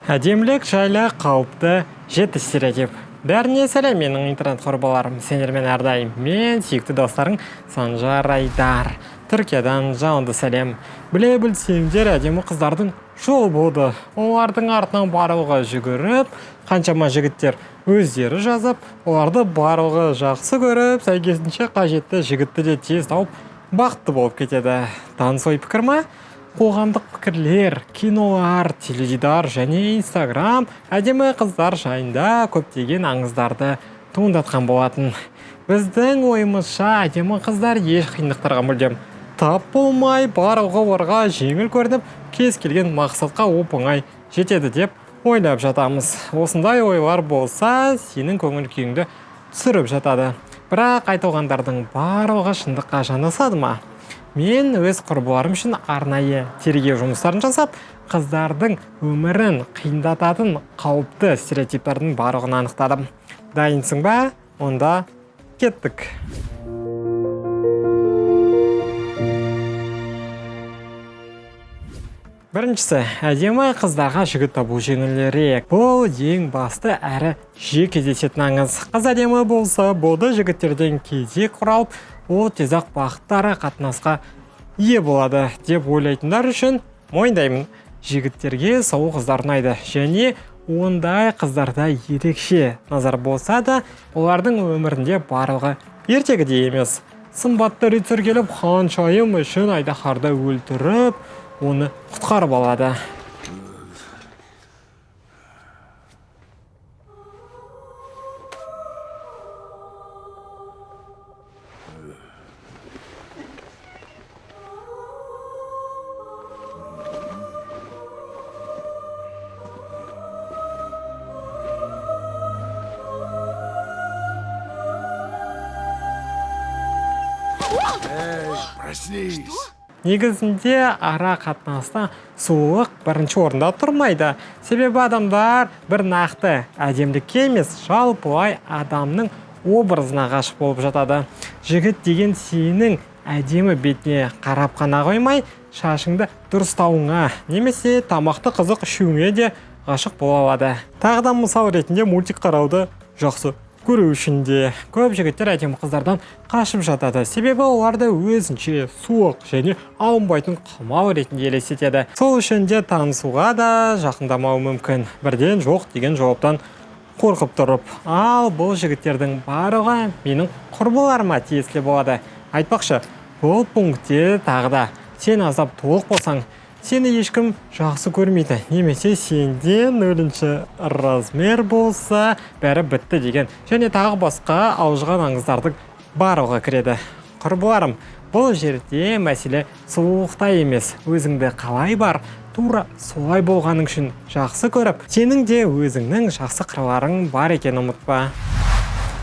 Әдемілік жайлы қауіпті жеті стереотип. Бәріне сәлем, менің интернет құрбыларым. Сендермен әрдайым мен, сүйікті достарың Санжар Айдар. Түркиядан жалынды сәлем. Біле білсеңдер, әдемі қыздардың жол болды. Олардың артынан барлығы жүгіріп, қаншама жігіттер өздері жазып, оларды барлығы жақсы көріп, сәйкесінше қажетті жігітті де тез тауып, бақытты болып кетеді. Таныс ой пікір ма? Қоғамдық пікірлер, кинолар, теледидар және Инстаграм әдемі қыздар жайында көптеген аңыздарды туындатқан болатын. Біздің ойымызша, әдемі қыздар еш қиындықтарға мүлдем тап болмай, барлығы оларға жеңіл көрініп, кез келген мақсатқа оп-оңай жетеді деп ойлап жатамыз. Осындай ойлар болса, сенің көңіл күйіңді түсіріп жатады. Бірақ айтылғандардың барлығы шындыққа жанасады ма? Мен өз құрбыларым үшін арнайы тергеу жұмыстарын жасап, қыздардың өмірін қиындататын қауіпті стереотиптардың барлығын анықтадым. Дайынсың ба? Онда кеттік. Біріншісі, әдемі қыздарға жігіт табу жеңілірек. Бұл ең басты әрі жиі кездесетін аңыз. Қыз әдемі болса, болды, жігіттерден кезек құралып, ол тез-ақ бақытты ара қатынасқа ие болады деп ойлайтындар үшін мойындаймын. Жігіттерге сұлу қыздар ұнайды және ондай қыздарда ерекше назар болса да, олардың өмірінде барлығы ертегідей емес. Сымбатты рыцарь келіп, ханшайым үшін айдаһарды өлтіріп, оны құтқарып алады. Эй, проснись! Негізінде ара қатынаста сұлулық бірінші орында тұрмайды. Себебі адамдар бір нақты әдемілікке емес, жалпылай адамның образына ғашық болып жатады. Жігіт деген сенің әдемі бетіне қарап қана қоймай, шашыңды дұрыстауыңа немесе тамақты қызық ішуіңе де ғашық бола алады. Тағы да мысал ретінде мультик қарауды жақсы көру үшін де көп жігіттер әдемі қыздардан қашып жатады. Себебі оларды өзінше суық және алынбайтын қамал ретінде елестетеді. Сол үшін де танысуға да жақындамауы мүмкін. Бірден жоқ деген жауаптан қорқып тұрып. Ал бұл жігіттердің барлығы менің құрбыларыма тиесілі болады. Айтпақшы, бұл пунктте тағы да сен аздап толық болсаң, сені ешкім жақсы көрмейді немесе сенде нөлінші размер болса, бәрі бітті деген және тағы басқа алжыған аңыздардың барлығы кіреді. Құрбыларым, бұл жерде мәселе сұлулықта емес, өзіңді қалай бар, тура солай болғаның үшін жақсы көріп, сенің де өзіңнің жақсы қырларың бар екенін ұмытпа.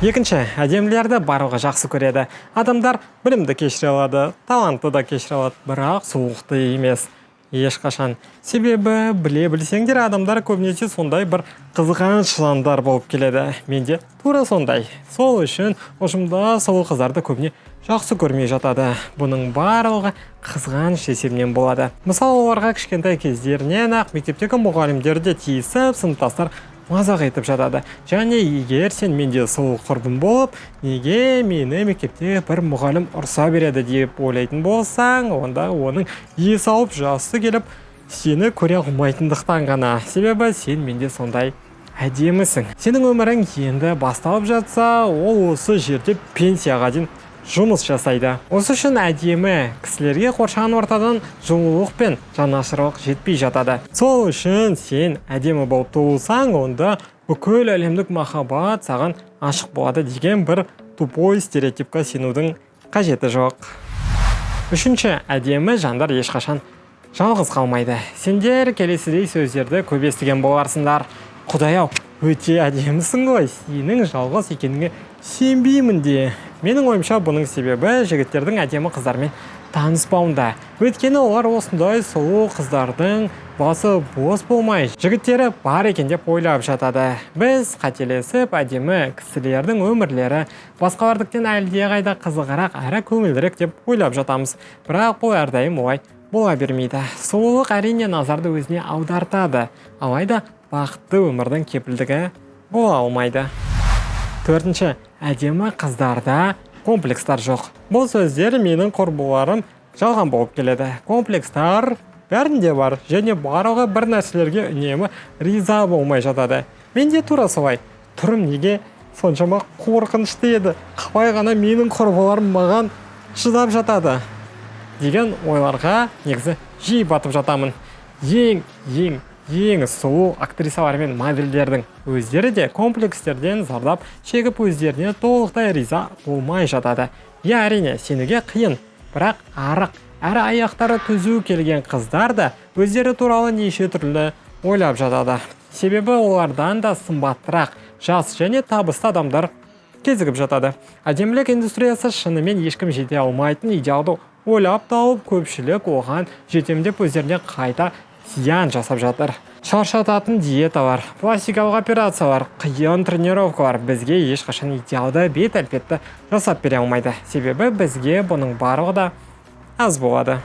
Екінші, әдемілерді барлығы жақсы көреді. Адамдар білімді кешіре алады, талантты да кешіре алады, бірақ сұлулықты емес. Ешқашан. Себебі біле білсеңдер, адамдар көбінесе сондай бір қызғаныш жандар болып келеді. Менде тура сондай. Сол үшін ұжымда сұлу қыздарды көбіне жақсы көрмей жатады. Бұның барлығы қызғаныш есебінен болады. Мысалы, оларға кішкентай кездерінен ақ мектептегі мұғалімдер де тиісіп, сыныптастар мазақ етіп жатады. Және егер сен менде сұлу құрбым болып, неге мені мектепте бір мұғалім ұрса береді деп ойлайтын болсаң, онда оның есі ауып, жасы келіп, сені көре алмайтындықтан ғана. Себебі сен менде сондай әдемісің. Сенің өмірің енді басталып жатса, ол осы жерде пенсияға дейін жұмыс жасайды. Осы үшін әдемі кісілерге қоршаған ортадан жылулық пен жанашырлық жетпей жатады. Сол үшін сен әдемі болып туылсаң, онда бүкіл әлемдік махаббат саған ашық болады деген бір тупой стереотипқа сенудің қажеті жоқ. Үшінші, әдемі жандар ешқашан жалғыз қалмайды. Сендер келесідей сөздерді көп естіген боларсыңдар. Құдай-ау, өте әдемісің ғой, сенің жалғыз екеніңе сенбеймін де. Менің ойымша, бұның себебі жігіттердің әдемі қыздармен таныспауында. Өйткені олар осындай сұлу қыздардың басы бос болмай, жігіттері бар екен деп ойлап жатады. Біз қателесіп, әдемі кісілердің өмірлері басқалардікінен әлдеқайда қызығырақ әрі көңілдірек деп ойлап жатамыз. Бірақ бұл әрдайым олай бола бермейді. Сұлулық әрине назарды өзіне аудартады. Алайда Бақытты өмірдің кепілдігі бола алмайды. Төртінші, әдемі қыздарда комплекстар жоқ. Бұл сөздер, менің құрбыларым, жалған болып келеді. Комплекстар бәрінде бар және барлығы бір нәрселерге үнемі риза болмай жатады. Менде тура солай. Түрім неге соншама қорқынышты еді, қалай ғана менің құрбыларым маған шыдап жатады деген ойларға негізі жиі батып жатамын. Ең ең ең сұлу актрисалар мен модельдердің өздері де комплекстерден зардап шегіп, өздеріне толықтай риза болмай жатады. Иә, әрине, сенуге қиын, бірақ арық әрі аяқтары түзу келген қыздар да өздері туралы неше түрлі ойлап жатады, себебі олардан да сымбаттырақ, жас және табысты адамдар кезігіп жатады. Әдемілік индустриясы шынымен ешкім жете алмайтын идеалды ойлап тауып, көпшілік оған жетемін деп өздеріне қайта зиян жасап жатыр. Шаршататын диеталар, пластикалық операциялар, қиын тренировкалар бізге ешқашан идеалды бет әлпетті жасап бере алмайды, себебі бізге бұның барлығы да аз болады.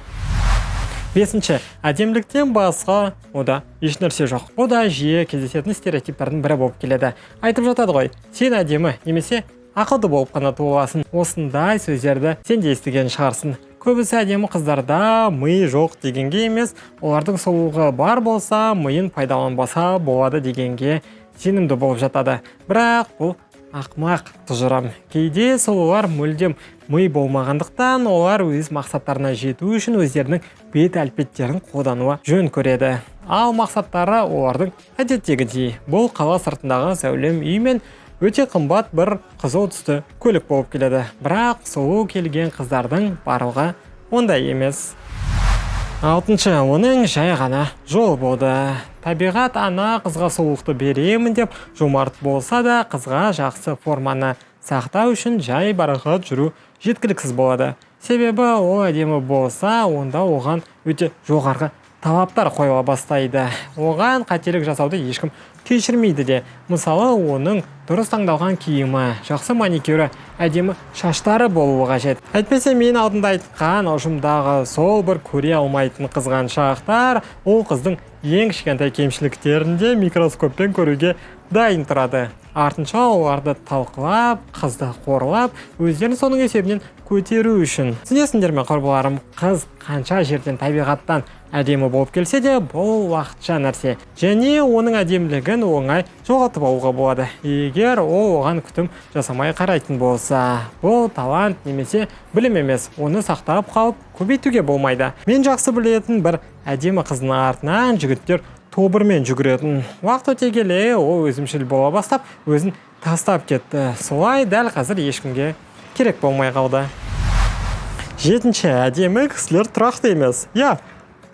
Бесінші, әдеміліктен басқа ода ешнәрсе жоқ. Бұл да жиі кездесетін стереотиптердің бірі болып келеді. Айтып жатады ғой, сен әдемі немесе ақылды болып қана туыласың. Осындай сөздерді сен де естіген шығарсың. Көбісі әдемі қыздарда ми жоқ дегенге емес, олардың сұлулығы бар болса, миын пайдаланбаса болады дегенге сенімді болып жатады. Бірақ бұл ақымақ тұжырым. Кейде сұлулар мүлдем ми болмағандықтан, олар өз мақсаттарына жету үшін өздерінің бет әлпеттерін қолдануы жөн көреді. Ал мақсаттары олардың әдеттегідей: бұл қала сыртындағы зәулім үй мен өте қымбат бір қызыл түсті көлік болып келеді. Бірақ сұлу келген қыздардың барлығы ондай емес. Алтыншы, оның жай ғана жол болды. Табиғат ана қызға сұлулықты беремін деп жомарт болса да, қызға жақсы форманы сақтау үшін жай барақат жүру жеткіліксіз болады. Себебі ол әдемі болса, онда оған өте жоғарғы талаптар қойыла бастайды. Оған қателік жасауды ешкім кешірмейді де. Мысалы, оның дұрыс таңдалған киімі, жақсы маникюрі, әдемі шаштары болуы қажет. Әйтпесе мен алдында айтқан ұжымдағы сол бір көре алмайтын қызғаншақтар ол қыздың ең кішкентай кемшіліктерін де микроскоппен көруге дайын тұрады. Артынша оларды талқылап, қызды қорлап, өздерін соның есебінен көтеру үшін. Түсінесіңдер ме, құрбыларым? Қыз қанша жерден табиғаттан әдемі болып келсе де, бұл уақытша нәрсе және оның әдемілігін оңай жоғалтып алуға болады, егер ол оған күтім жасамай қарайтын болса. Бұл талант немесе білім емес, оны сақтап қалып, көбейтуге болмайды. Мен жақсы білетін бір әдемі қыздың артынан жігіттер тобырмен жүгіретін. Уақыт өте келе ол өзімшіл бола бастап, өзін тастап кетті. Солай дәл қазір ешкімге керек болмай қалды. Жетінші, әдемі кісілер тұрақты емес. Иә,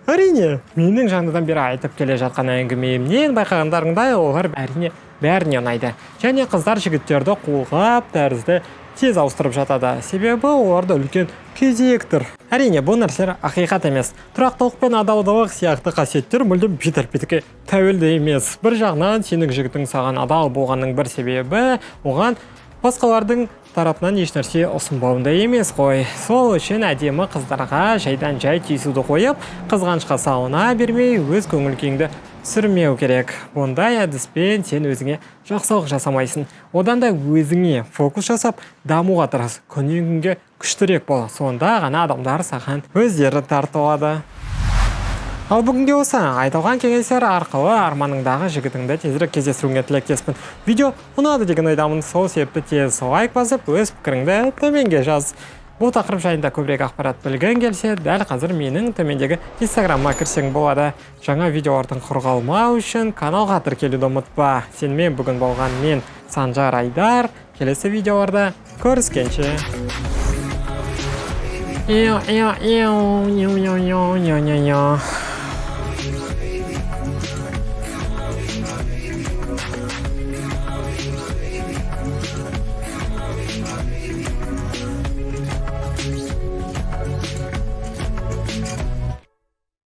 әрине, менің жаңадан бері айтып келе жатқан әңгімемнен байқағандарыңдай, олар, әрине, бәріне ұнайды және қыздар жігіттерді қолғап тәрізді тез ауыстырып жатады, себебі оларда үлкен кезек тұр. Әрине, бұл нәрселер ақиқат емес. Тұрақтылық пен адалдық сияқты қасиеттер мүлдем бет әлпетке тәуелді емес. Бір жағынан, сенің жігітің саған адал болғанның бір себебі оған басқалардың тарапынан ешнәрсе ұсынбауында емес қой. Сол үшін әдемі қыздарға жайдан жай тиісуді қойып, қызғанышқа салына бермей, өз көңіл күйіңді түсірмеу керек. Бұндай әдіспен сен өзіңе жақсылық жасамайсың. Одан да өзіңе фокус жасап, дамуға тырыс, күннен күнге күштірек бол. Сонда ғана адамдар саған өздері тартылады. Ал бүгінге осы. Айтылған кеңестер арқылы арманыңдағы жігітіңді тезірек кездестіруіңе тілектеспін. Видео ұнады деген ойдамын. Сол себепті тез лайк басып, өз пікіріңді төменге жаз. Бұл тақырып жайында көбірек ақпарат білгің келсе, дәл қазір менің төмендегі инстаграмыма кірсең болады. Жаңа видеолардан құр қалмау үшін каналға тіркелуді ұмытпа. Сенімен бүгін болған мен, Санжар Айдар. Келесі видеоларда көріскенше. Иу, иу, иу, иу, иу, иу, иу, иу, иу.